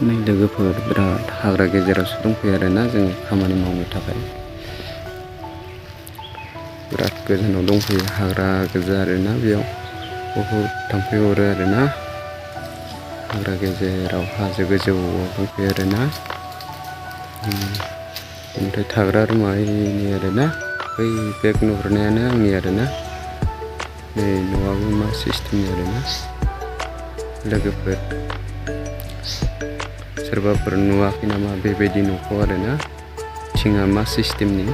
नै लोगोफोर बिराद हाग्रा गेजेरावसो दंफैयो आरोना जोङो खामानि मावनो थाखाय बिराद गोजानाव दंफैयो हाग्रा गोजा आरोना बेयाव बहुद थाम्फै अरो आरोना हाग्रा गेजेराव हाजो गोजौआव दंफैयो आरोना ओमफ्राय थाग्रा रुमा इनि आरोना बै बेग नुहुरनायानो आंनि आरोना नै न'आबो मा सिस्टेमनि आरोना लोगोफोर सोरबाफोर नुवाखै नामा बेबायदि न'खौ आरोना थिङा मा सिस्टेमनि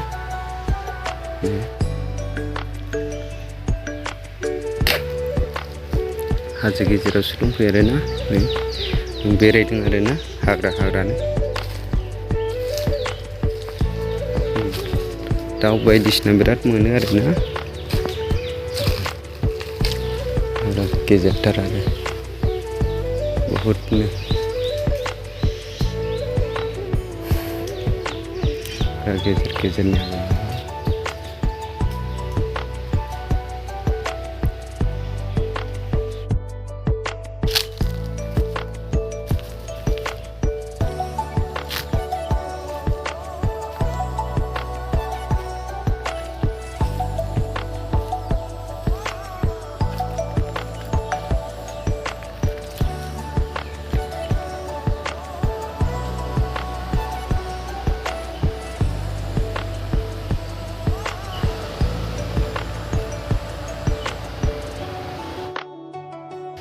हाजो गेजेरावसो दंफैयो आरोना नै बेरायदों आरोना हाग्रानो दाउ बायदिसिना बिराद मोनो आरोना हाग्रा गेजेरथार आरो बहुदनो गेजेरनि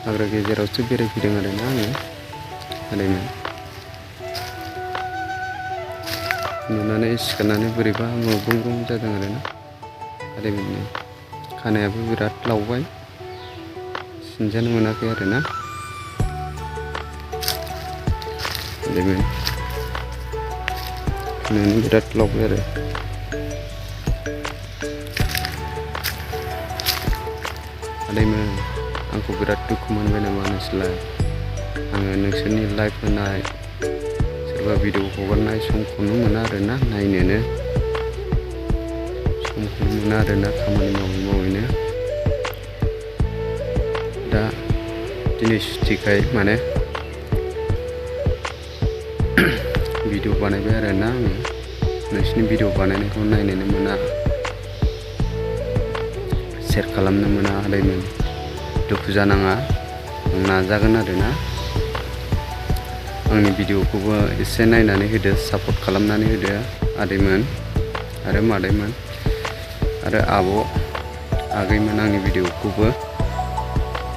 हाग्रा गेजेरावसो बेरायफैदों आरोना आङो आदैमोन नुनानै सिखारनानै बोरैबा मोब्रुं जादों आरोना आदैमोननि खानायाबो बिराद लावबाय सिनजानो मोनाखै आरोना आदैमोन खानायानो बिराद लावबाय आरो आदैमोन आंखौ बिराद दुखु मोनबाय नामा नोंसोरलाय आङो नोंसोरनि लाइभ होनाय सोरबा भिडिअ हगारनाय समखौनो मोना आरोना नायनोनो समखौनो मोना आरोना खामानि मावैनो दा दिनै सुथिखाय माने भिडिअ बानायबाय आरोना आङो नोंसोरनि भिडिअ बानायनायखौ नायनोनो मोना शेयार खालामनो मोना आदैमोन दुखु जानाङा आं नाजागोन आरोना आंनि भिडिअखौबो एसे नायनानै होदो सापर्ट खालामनानै होदो आदैमोन आरो मादैमोन आरो आब' आगैमोन आंनि भिडिअखौबो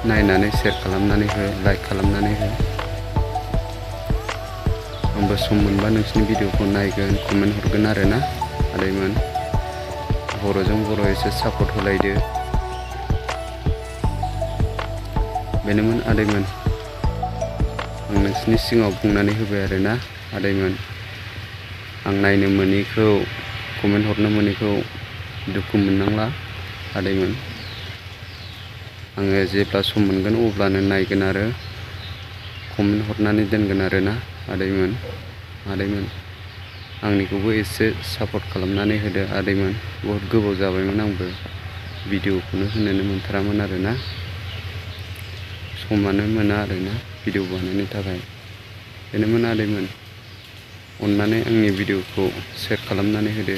नायनानै शेयार खालामनानै हो लाइक खालामनानै हो आंबो सम मोनबा नोंसोरनि भिडिअखौ नायगोन कमेन्ट हरगोन आरोना आदैमोन बर'जों बर' एसे सापर्ट होलायदो बेनोमोन आदैमोन आं नोंसोरनि सिगाङाव बुंनानै होबाय आरोना आदैमोन आं नायनो मोनैखौ कमेन्ट हरनो मोनैखौ दुखु मोननांला आदैमोन आङो जेब्ला सम मोनगोन अब्लानो नायगोन आरो कमेन्ट हरनानै दोनगोन आरोना आदैमोन आंनिखौबो एसे सापर्ट खालामनानै होदो आदैमोन बहुद गोबाव जाबायमोन आंबो भिडिअखौनो होनोनो मोनथारामोन आरोना समानो मोना आरोना भिडिअ बानायनो थाखाय बेनोमोन आदैमोन अननानै आंनि भिडिअखौ शेयार खालामनानै होदो।